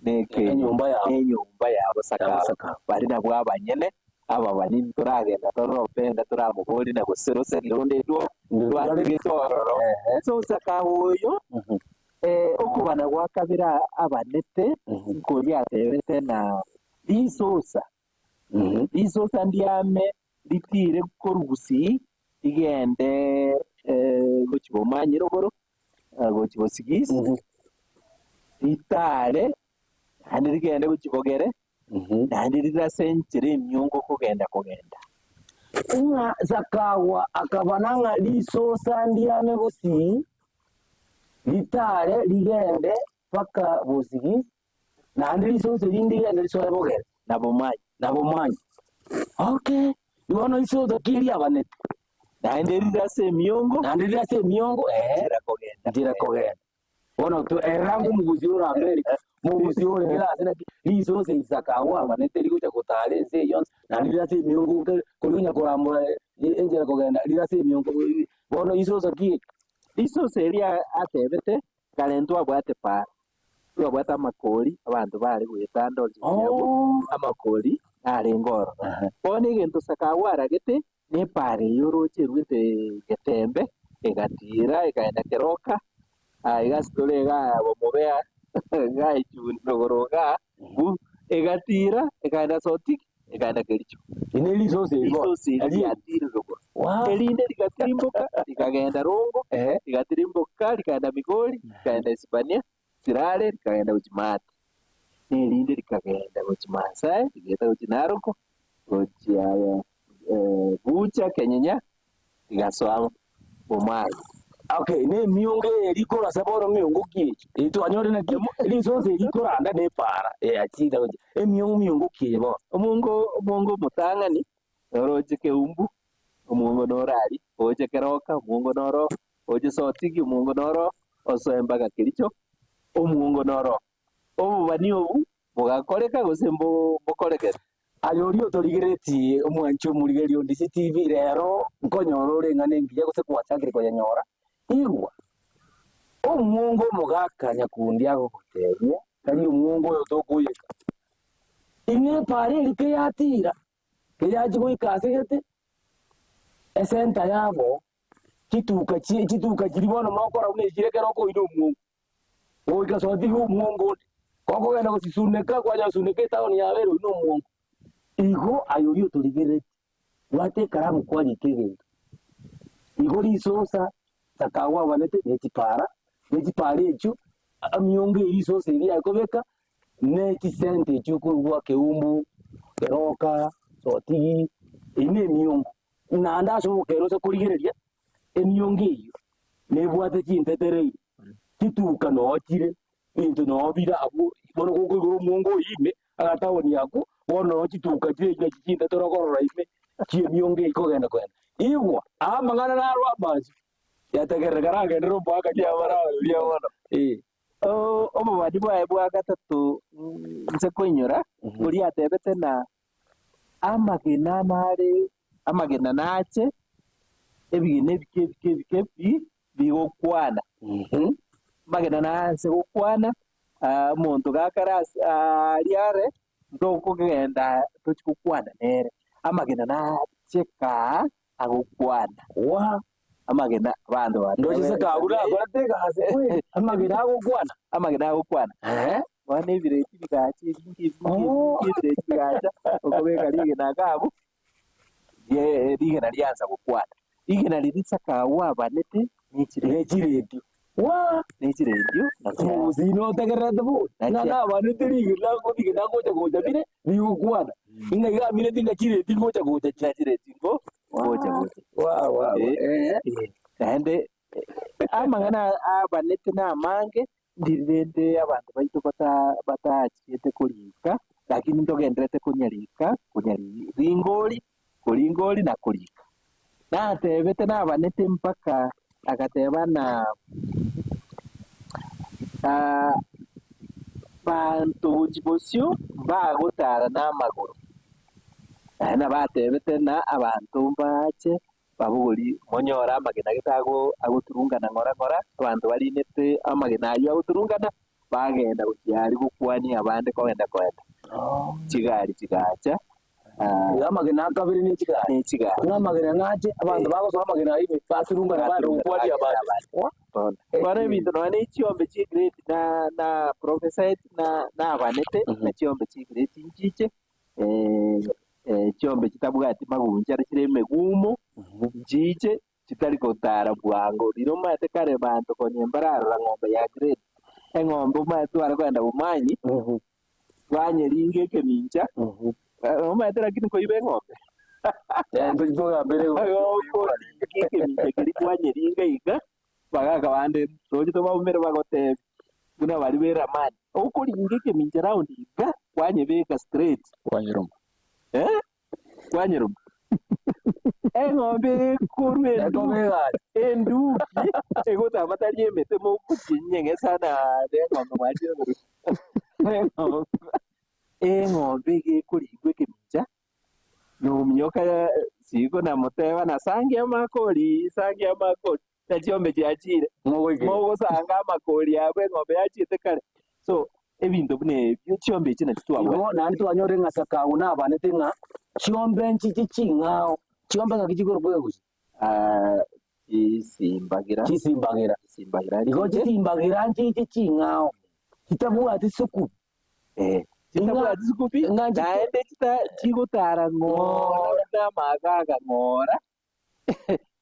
Enyomba yabo. nenyomba yabo Sakawa, Sakawa. baria nabwo abanyene. Ababani ntoragenda torore Openda toramoborie na gose roseri ronde rwo rwatigete ororo. So Sakawa oyo okobana gwa kabere abanete nkoria atebete na risosa, risosa ndiame ritire korwa Gusii rigende gochia Bomanyi rogoro, gochia Bosigisi, ritare naende rigende gochia Bogere, naende rire ase enchera emiongo kogenda kogenda. Ng'a Sakawa akabana ng'a risosa ndiame Gusii, ritare rigende mpaka Bosigisi, naende risosa erinde rigende risoe Bogere. Na Bomanyi. Na Bomanyi. Okay, bono risosa ki riabanete? Naende rire ase emiongo. Naende rire ase emiongo, eh. Nchera kogenda. Nchera kogenda. Bono to erera ngomogusia ore America, mogusia ore kera ase naki risosa Isaka agwo abanete rigocha gotara ense eye yonsi, naende rire ase emiongo kere kori konya korambora enchera kogenda rire ase emiongo bono risosa ki eri? Risosa eria atebete kare ntwabwate para, twabwate amakori abanto bare goetanda origini abwo, amakori narenge ororo. Bono egento Isaka agwo aragete Nepara eyio oroche eruete getembe, egatiira, ekaenda keroka, aiga ase tore igaa bomobea, igaa echuni rogoro igaa, bu, egatiira, ekaenda Sotik, ekaenda Kericho. Eri ne risosa eri bono. Risosa eri riatiire rogoro. Wow. Erinde rigatirimboka, rikagenda Rongo, Ehe. rigatirimboka rikaenda Migori, rikaenda Isibania, Sirare, rikagenda gochia Maate. Na erinde rikagenda gochia Maasai, rigaeta gochia Naroko, gochia Bucha kenyenya rigasoa bomaye. Okay, na emiongo eye rikoro ase bono miongo ki eye? Eye twanyore naki risosa eri rikoranda na epaara eyachire gochia emiongo miongo ki eye bono? Omongo omongo omotang'ani noroche Keumbu, omongo noro aria, oche Keroka, omongo noro oche Sotigi, omongo noro osoe mpaka Kericho, omongo noro. Obobani obu bogakoreka gose mbokorekete? Aye oria otorigeretie omwanchi omorigereria o Ndisi TV rero nkonyora ore eng'ana engiya gose gwachakire koyenyora, igwa, omwongo omogaka nyakundi agogotebia, tari omwongo oyo tokoyeka. Ing'e epaara eria keyatira, keyachia goika ase gete, esenta yabo, chituka chie chituka chiria bono mokora buna echire ekero okoina omwongo. Goika sotiga omwongo onde, gokogenda gosisuneka, kwanyasuneka etaoni yabo ere oyio nomwongo. Igo aye oria otorigereretie, bwata ekaramu kwarika egento. Igo risosa Sakawa abanete ne chipara, ne chipara echio, emiongo eria risosa eria yakobeka, ne chisente echio okorwa Keumbu, Keroka, Sotigi, eyio ne emiongo. Naende ase obokeene ase korigereria, emiongo eyio nebwate chintetere chituka noo chire, ebinto noo bire abwo, bono gokoigora omongo oyio ime, agataoni akwo, bono noo chituka chire echio nachi chintetere okorora ime, chi'emiongo eyio kogenda kogenda. Igwa, aya amang'ana naro amansu, yategerera karagenderere omwaka Mbuya mono. Eh. Obobani bwaye bwa gatato inse koinyora, oria atebete na Amagena nare, amagena nache, ebigena ebike ebike ebike pi bigokwana. Amagena nase gokwana, omonto gakare ase aria are, ntokogenda tochi gokwana nere. Amagena nache kaa agokwana. Waa. Amagena abanto ba Ndoche Sakabu nakorete egasi kweri, amagena agokwana. Amagena agokwana. Eeh. Bono ebirecha bigacha ebinge ebinge Oh. ebinge ebirecha bigacha, okobeka rigena iga abwo, rie rigena riansa gokwana. Rigena riria Sakabu abanete ne chiredio. Ne chiredio. Waa. Ne chiredio na chia Omogusii notegererete bono, Na ng'a chia- nabanete rigena rigena ngocha gocha bire rigokwana. Ng'a iga amineti ng'a chiredio ngocha gocha na chiredio ngo gocha gocha. Waa waa waa. Eh. Eh. Naende amang'ana abanete namange, ndiri rende abanto baito bata batachiete korika, lakini ntogendererete konyarika, konyari ringori, koringori na korika. Natebete nabanete mpaka agateba na banto gochia bosio mbagotara namagoro. Naende nabatebete na abanto mbache babogorie monyore amagena gete ago agoturungana ng'ora ng'ora, abanto barinete amagena ayio agoturungana, bagenda gochia aria gokwania abande kogenda koenda. Chigari chigacha. Iga amagena akabere ne chigari. Ne chigari. Buna amagena nache, abanto bagosoa amagena ayio ime, baturungana bande gokwania abande. Bono. Bono ebinto nonya ne chiombe chie grade na na prophesied na nabanete, na chiombe chie grade nchiche, chiombe chitabwati magunchara chire emegumo, nchiche chitari gotara bwango. Riria omanyete kare banto konya mbararora ng'ombe ya grade, eng'ombe omanyete tware kogenda bomanyi, twanyeringa ekemincha, omanyete lakini koiba eng'ombe. Okoringa ekemincha keria kwanyeringa iga, bagaka bande roche tobaumere bagotebia buna baria ba eramani, okoringa ekemincha round iga, kwanyebeka straight. Kwanyeroma. Eh? Kwanyeroma. Eng'ombe ekorwa enduki, enduki egotama tari emete mogochinyeng'esa naende eng'ombe mwachire korwa eng'ombe eng'ombe iga ekorigwa ekemincha, nominyoka siko namoteba na sangia amakori, sangia amakori, na chiombe chiachire, mogosanga amakori abwo eng'ombe yachiete kare. So, ebinto buna ebio, chiombe echi nachi twabwate. Igo naende twanyore ng'a Sakawa nabanete ng'a chiombe nchiche ching'ao, chiombe ng'aki chikorokwa egusi? Ah, chisimbagira. Chisimbagira. Chisimbagira Igo nchiche. chisimbagira nchiche ching'ao, chitabwati sukubi. Eh, chitabwati sukubi, Ng'a nchite- naende chita chigotara ng'ora buna amagaga ng'ora,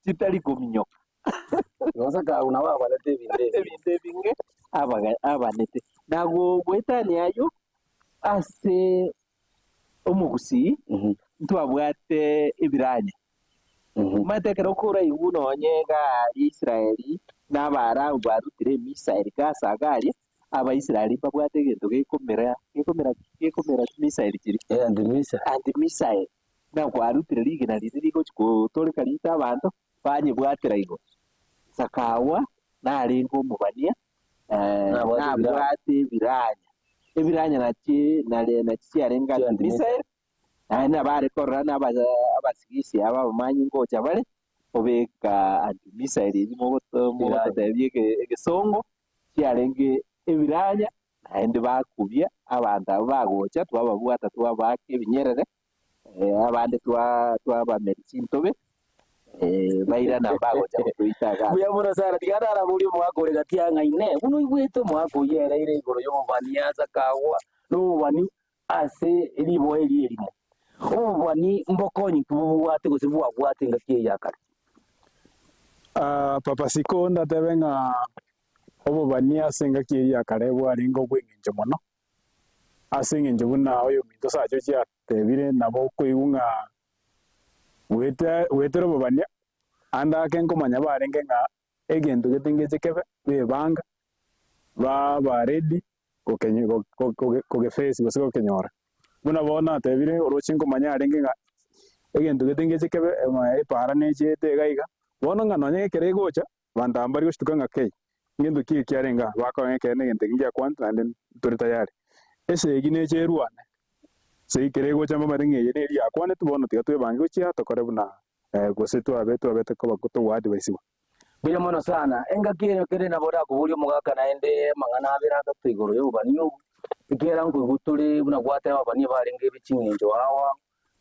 chitari kominyoka. Igo Sakawa nabo abanete ebinto ebi. Ebinto ebinge abaga- abanete. Na goetania ayio, ase omogusii, ntwabwate ebiranya. Omanyete ekero okoraigwa nonye iga aria Israeli, na Abaarabu barutire emisairi Gaza iga aria, Abaisraeli mbabwate egento gekomera gekomera gekomera chimisairi chiria. Eh, anti-missile. Anti-missile. Buna kwarutire rigena riria rigochia gotoreka riite abanto, banyebwatera igoro. Sakawa narenge omobania, Nabwate ebiranya. nabwate ebiranya. Ebiranya nachi nare nachi chiarenge Chianti anti-missile, naende nabo are korora na aba abasigisi aba abamanyi ngocha bare, obeka anti-missile eyio mogoto mogototebia ege egesongo, chiarenge ebiranya, naende bakubia abanto abwo bagocha twababwata twabaaka ebinyerere, abande twabameria chintobe, bairana bagocha gotoita iga. Mbuya mono sana, tiga naraborie omogaka ore gati aa ng'a Inee, buna oigwete omogaka oyio ereire igoro y'obobani ase akagwa nobobani ase riboa eri erimo? Obobani mbokonyi ki bobwate gose bwabwate engaki eye ya kare? Papa Siko ndatebe ng'a obobani ase engaki eyio ya kare bwarenge obw'engencho mono, Ase engencho buna oyominto sacha ochia atebire, nabo okoigwa ng'a goeta goetera obobania, ande ake nkomanya barenge ng'a egento gete ngeche kebe, bebanga, baba ready gokenye go- go- goge kogeface gose gokenyora. Buna bono natebire oroche nkomanya arenge ng'a egento gete ngeche kebe ema epaara nechiete iga iga, bono ng'a nonye ekero egocha, Abanto aba mbari gochituka ng'a kei, ngento ki eki arenge aa, bakora ng'a ekeene egento eki ngiakwanete naende ntore tayari. Esegi neche erwane, esegi kera egocha mbamanyete ng'a eye neri yakwanetwe bono tiga twebange gochia tokore buna gose twabe twabete koba togoadvisigwa. Mbuya mono sana. Engaki eye kere nabo orakoboria omogaka naende amang'ana abere atato igoro y'obobani obo, ekiagera nkoigwa tore buna gwateba ababani abarenge be ching'encho ao ao,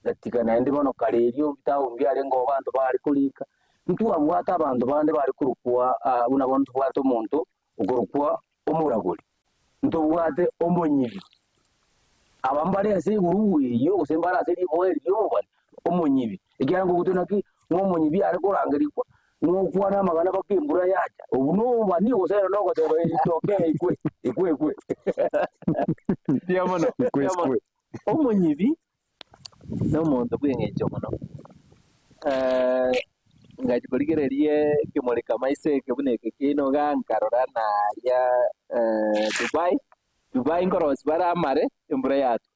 Gatiga naende bono kare erio ebitabu mbiarenge oo abanto baare korika, ntwabwate abanto bande bare korokwa buna bono ntobwate omonto okorokwa omoragori, ntobwate omonyibi. Aba mbare ase egurubu eyio gose mbare ase riboa eri ri'obobani, omonyibi. Ekiagera nkogotwa naki ng'a omonyibi are korangerigwa, nokwana amang'ana mpaka embura yacha. Obwo nobobani gose ere nogoteba itoke ekwe, ekwe ekwe. Mbuya mono, Ekwe mbuya mono. ekwe. Omonyibi nomonto bw'eng'encho mono. Ngachia korigereria ekemoreka maiso eke buna eke kiaino iga nkarora naria Dubai, Dubai nkorosia bare amare embura yatwa,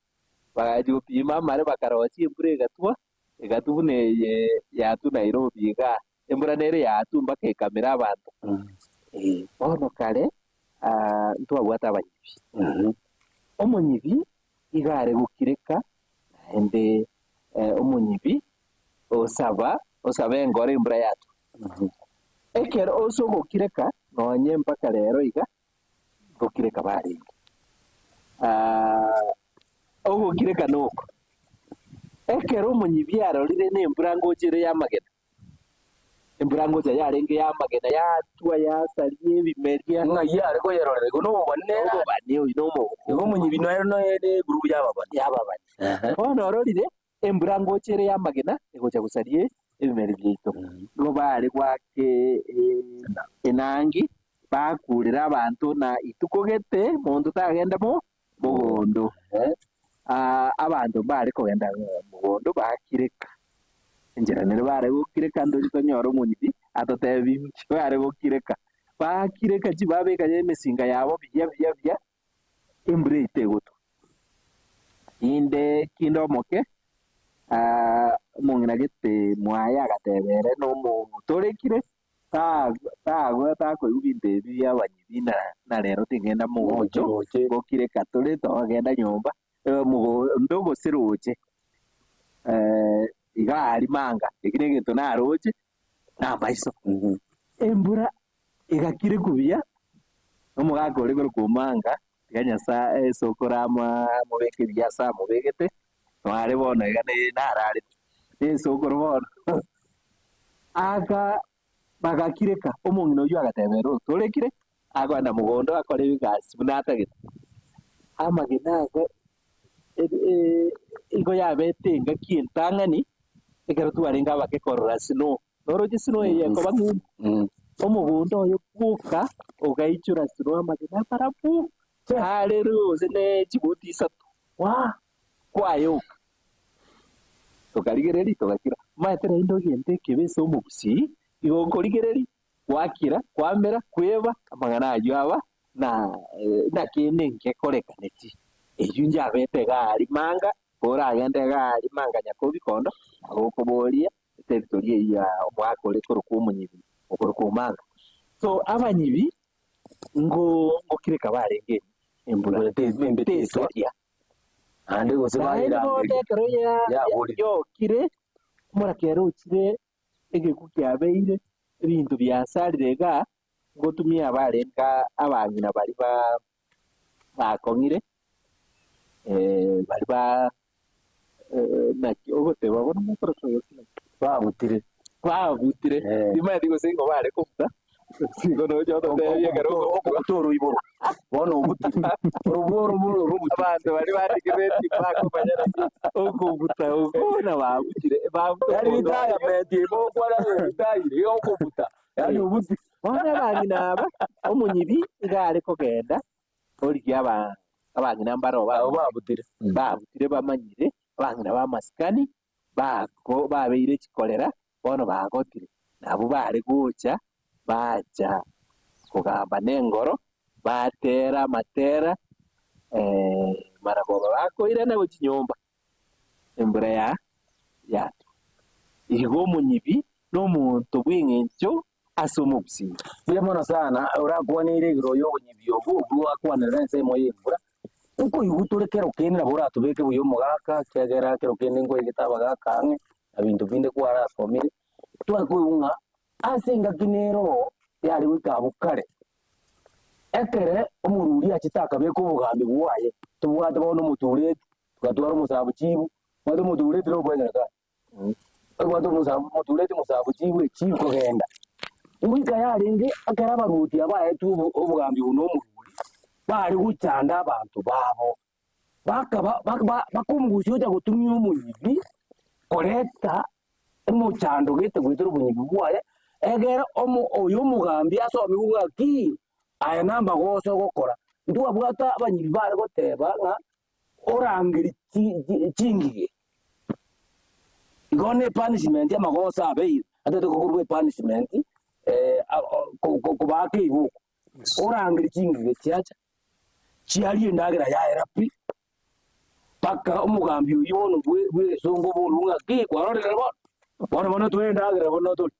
bagachia gopima amare bakarosia embura egatwa, egatwa buna eye yatwa Nairobi igaa, embura nere yatwa mpaka ekamera abanto. Bono kare ntwabwate abanyibi, omonyibi iga are gokireka naende omonyibi osaba osaba engoro embura yatwa. Ekero ase ogokireka nonye mpaka rero iga ngokireka barenge. Ogokireka noko, Ekero omonyibi arorire nembura ngocha ere y'amagena, embura ngocha yarenge y'amagena yatwa yasaria ebimeria. Ng'ai are koyerorera igo nobobani nere are. Obobani oyo nomo Igo omonyibi nere noe ne egurubu y'ababani. Y'ababani. Bono ororire embura ngocha ere y'amagena egocha gosaria ebimeri biaito. Nigo bare goaka enangi, bakurera abanto na ituko gete monto tagenda mo mogondo. Abanto mbare kogenda mogondo bakireka, enchera nere bare gokireka ntori tonyore omonyibi atotebi inki bare gokireka. Bakireka chibabeka emesinga yabo buya buya buya, embura eyio tegotwa. Inde kinde omoke, omong'ina gete mwaye agateba ere nomotorekire, tagwa takoigwa binto ebi bia abanyibi na na rero tingenda mogocho, Roche. gokireka tore togenda nyomba, mogondo gose roche. Iga aria manga, eki na egento naroche, na amaiso. Embura egakire buya, omogaka ore korokwa omanga, tiga Nyasaye esokoro ama amobeke buya ase amobegete, nare bono iga nararete, na esokoro bono aka bagakireka, omong'ina oyio agateba ere otorekire, akoenda mogondo akore egasi buna atagete. Amagena aya igo yabete engaki entang'ani, ekero twarenge abake korora snow, noroche snow eye ekoba ng'umbu, omogondo oyo bwoka ogaichora snow amagena amarabu, are gose ne chibuti isato, kwayoka. Tokarigereria togakira, omanyete naende ogente ekebe ase omogusii, igo okorigereria, gwakira, kwamera, kweba, amang'ana ayio aba na naki nkekorekaneti. Eyio njabete iga aria manga, koragende iga aria manga nyakobi kondo, nabo okoboria eteritori eyio ya omwaka ore korokwa omonyibi, okorokwa omanga. So abanyibi, ngo ngokireka barenge embura tesaria. Naende gose Naende bono bayerangeria. ekero Yaborire. yokire, omorakera ochire egeku kiabeire, ebinto biasarire igaa, ngotumia barenge abang'ina baria ba bakong'ire, baria ba naki ogoteba bono mokorokwa gose naki? Babutire. Babutire, timanyeti gose nigo bare kobuta, gose igo noche ototebie ekero okobuta. Okobuta oroiboro, bono obutire. Orobwo orobwo orobutire. Abanto baria barenge bakomanya naki okobuta oko na babutire, babuta Yaani omonto ritaya meti egokwana ritayire iga okobuta, yaani obutire. Bono abang'ina aba, omonyibi iga are kogenda, origia aba abang'ina mbare Abo babutire. babutire bamanyire, abang'ina ba amasikani, bako babeire chikorera, bono bagotire. Nabwo bare gocha, bacha kogamba na engoro, batera amatera, maragoba bakoirana gochia nyomba, embura ya yatwa. Igo omonyibi na omonto bw'eng'encho ase omogusii. Mbuya mono sana, orakwaneire igoro ya obonyibi obwo, obwo gwakwanera ensemo ya embura, nkoigwa tore kero kende nabo oratobeke buya omogaka, ekiagera kero kende nkoigete abagaka ang'e, na binto binde kwarasomire, twakoigwa ng'a ase engaki nero yare goika abwo kare, ekere omoruri achete akabeka obogambi bwaye, tobwate bono omotureti, togatwara omosabu chibu, omanyete omotureti nere obwenerete Obwate omosabu omotureti omosabu chibu echibu kogenda. Ngoika yarenge ekero abaruoti aba baetwe obo obogambi buna omorwoti, bare gochanda abanto babo, bakaba ba ba bakomogusia ocha gotumia omonyibi koreta omochando gete goetera obonyibi bwaye, egere omo oyo omogambi asomigwe ng'a ki, aya namagoso ogokora. Ntwabwate abanyibi bare goteba ng'a orangerie chi chi chingige. Igo ne epunishment amagoso abeire, atagete kokorwa epunishment kobaaka eiboko, orangerie chingige chiacha, chiaria endagera yaera pi, mpaka omogambi oyio bono bwe bwegesongo oborwe ng'a ki kwarorire bono, bono bono toe endagera bono torie.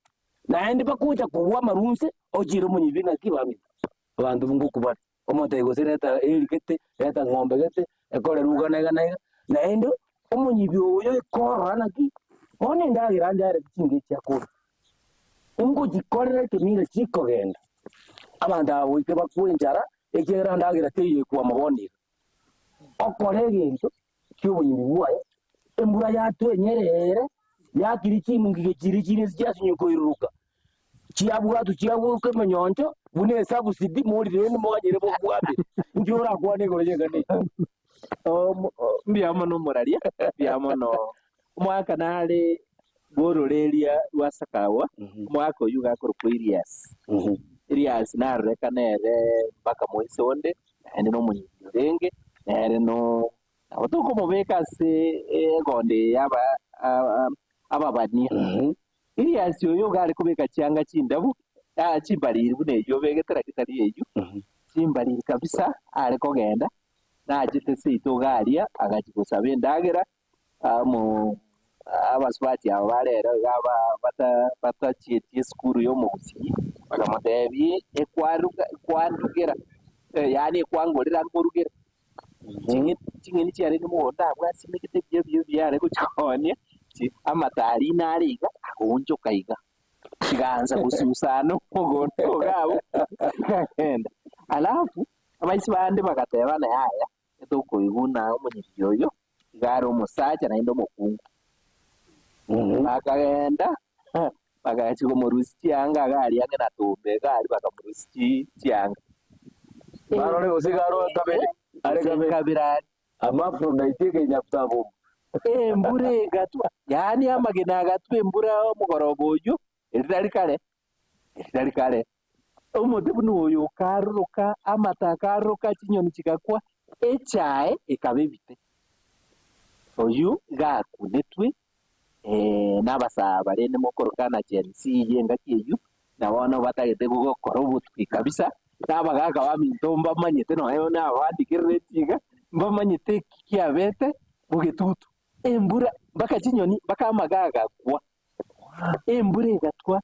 Naende bagocha kogwa amarunse, ochiire omonyibi naki bamino, abanto ngokwa bare. Omotebi gose reta eeri gete, reta ng'ombe gete, ekore rugana iga na iga, naende omonyibi oyo ekorora naki, bono endagera njareti chinga chiakora, ingochikorera ekemira chikogenda, abanto aba goika bakwe enchara, ekiagera endagera teiyo ekwama bono iga. Okore egento ki'obonyibi bwaye, Embura yatwa enyerere, yakiri chingige chiria chire chiasinywa koiruruka, chiabwatwa chiagoka emenyoncho buna esabusidi morire rende moganyere bobwabire. Inki orakwane igoro y'eng'ana eye? Mbuya mono omoraria, mbuya mono. Omwaka nare bw'ororeria rwa Sakawa, omwaka oyio iga akorokwa Elias. Elias narorekana ere mpaka moise onde, naende nomonyinyi orenge, nere no nabo tokomobeka ase egondo eye y'aba ababania. Elias oyo iga are kobeka chianga chindabu, chimbariri buna eyio obegete lakini tari eyio, chimbariri kabisa are kogenda, nachete seito iga aria, agachia gosaba endagera, amo abasubati aba bare ere iga batachieti esukuru ya omogusii, bakamotebia ekwaruga ekwandugera yaani ekwangorera nkorugere, ching'eni chiarenge mogondo abwo asimegete buya buya buya are gochia koonia, amatari nare iga agoonchoka iga, chigaansa gosusana omogondo iga abwo, chikagenda. Alafu abaisia bande bagateba ng'a yaya, etokoigwa buna omonyiriri oyo iga are omosacha naende omokungu. Bakagenda bagachia komorusia chianga iga aria ang'e na tombe iga aria bakamorusia chianga. Barore gose iga aro kabere, are Gose kabere. kabere are. Hermaphrodite ekenyabuta-bomba. Embura egatwa, yaani amagena agatwa embura omogoroba oyio, eri tari kare, eri tari kare. Omote buna oyo okaruruka, amato akaruruka, chinyoni chigakwa, echae ekaba ebite. Oyio iga akunetwe nabasaa rende mokoroka na Gen Z eyio engaki eyio, na bono batagete gokora obotwi kabisa, na abagaka baminto mbamanyete nonye nabaandikerereti iga, mbamanyete eki kiabete bogetutu. Embura mpaka chinyoni mpaka amaga agakwa, embura egatwa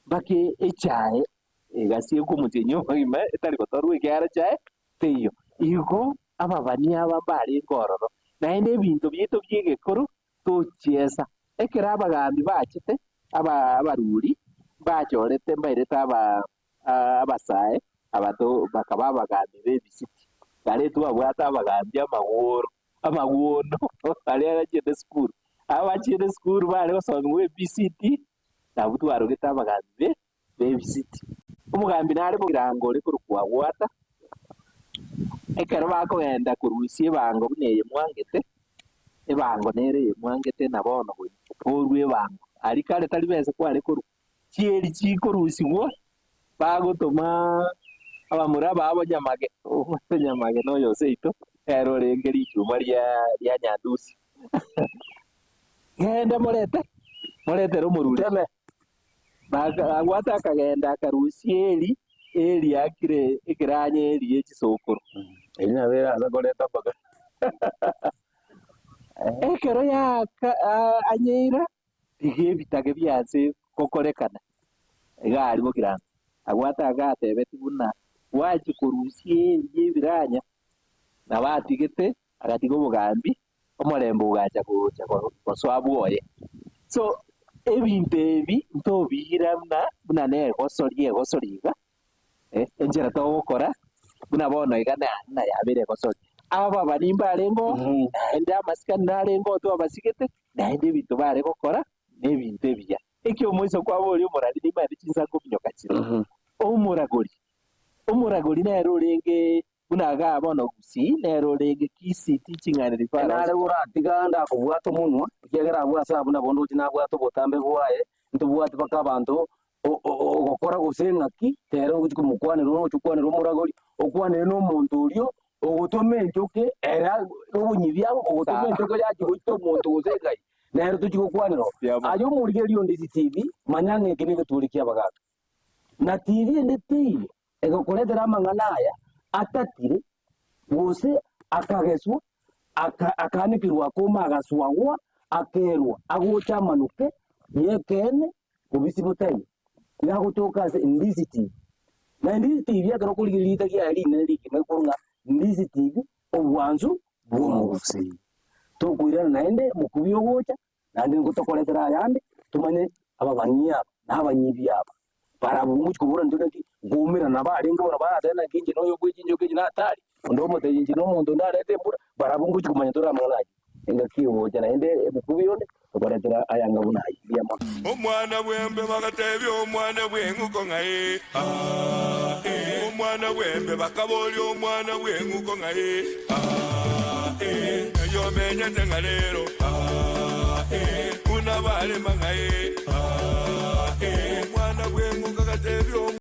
mpaka echae egasiekwa omotienyi omogima etari gotorwa ekiagera echae teiyo. Igo ababani aba mbarenge ororo, naende ebinto biaito bi'egekoro tochiesa. Ekero abagambi bachete, aba abaruri mbachorete mbairete aba abasae abato bakaba abagambi b'ebisiti. Kare twabwate abagambi amagoro, amagwono aria achiete esukuru. Abachiete esukuru bare gosomigwa ABCD, Nabwo twarogete abagambi be b'ebisiti. Omogambi nare bogirango ore korokwa Agwata, ekero bakogenda korusia ebango buna eye mwangete, ebango nere eye mwangete na bono goika borue ebango. Aria kare tari besa kware korwa, chieri chikorusigwa bagotoma abamura babo nyamage, nyamage noyo oseito, ere orenge richuma ria ria Nyandusi. Genda morete, moretere omorwoti. Teme. Agwata akagenda akarusia Eli, Eli akire ekeranya Eli ye chisokoro. Eri nabo erase koreta mpaka. Ekero yaka anyeira, tiga ebitage bianse gokorekana. Iga aria bogirango. Agwata agatebeti buna gwachia korusia Eli y'ebiranya, nabo atigete agatiga obogambi, omorembe ogacha gocha gosoa bwoye. So ebinto ebi ntobiira buna buna negosoria egosoria iga, enchera togokora buna bono iga na na yabeire egosoria. Ababani mbarenge oo, naende amasikani narenge oo twabasigete, naende ebinto bare gokora, na ebinto ebiya. Eki omoiso kwaboria omorari nimanyete chinsa nkominyoka chire. Omoragori, omoragori nere orenge Buna igaa bono Gusii nere orenge Kisii Teaching and Referral Nare Hospital. oratiga ndakobwata omonwa, ekiagera abwo ase abwo nabo ndoche nabwate obotambe bwaye, ntobwati mpaka abanto ogokora gose ng'aki, tere ogochia komokwanera oroche okwanere omoragori, okwanere na omonto oria ogotoma enchoke ere obonyibi abo, ogotoma enchoke yachia goita omonto gose engai, nere tochia gokwanera oo. Aye omorigereria onde CCTV, manya ng'a eke negetuuri ki'abagaaka. Na TV ende teiyo egokoretera amang'ana aya atatire, gose akageswa, akaanekerwa akoma agaswagwa, akerwa agocha amanuke y'ekeene bobisi botaiyo. Iga agotoka ase Ndizi TV. Na Ndizi TV ekero okorigereria riita riaye rinene rigima ekorwa ng'a Ndizi TV obwansu bw'omogusii. Tokoirana naende mokubi ogocha Naende ngotokoretera ayande, tomanye ababani aba na abanyibi aba. Barabwo ngochia kobora intwe naki nkoumerana barenge bono baratebe naki inche noyo bwe chinchoka echi natari, onde omotebia inche nomonto onde arete embura, barabwo ngochia komanya tore amang'ana ayio. Engaki egocha naende ebuku yonde tokoretera ayanga buna ayio. Mbuya mono. Omwana bwembe bagatebia omwana bw'eng'uko ng'ai ah, eh. Omwana bwembe bakaboria omwana bw'eng'uko ng'ai ah, eh. Ng'ai omenyete ng'a rero ah, eh. Buna barema ng'ai ah, eh. Omwana bw'eng'uko agatebia.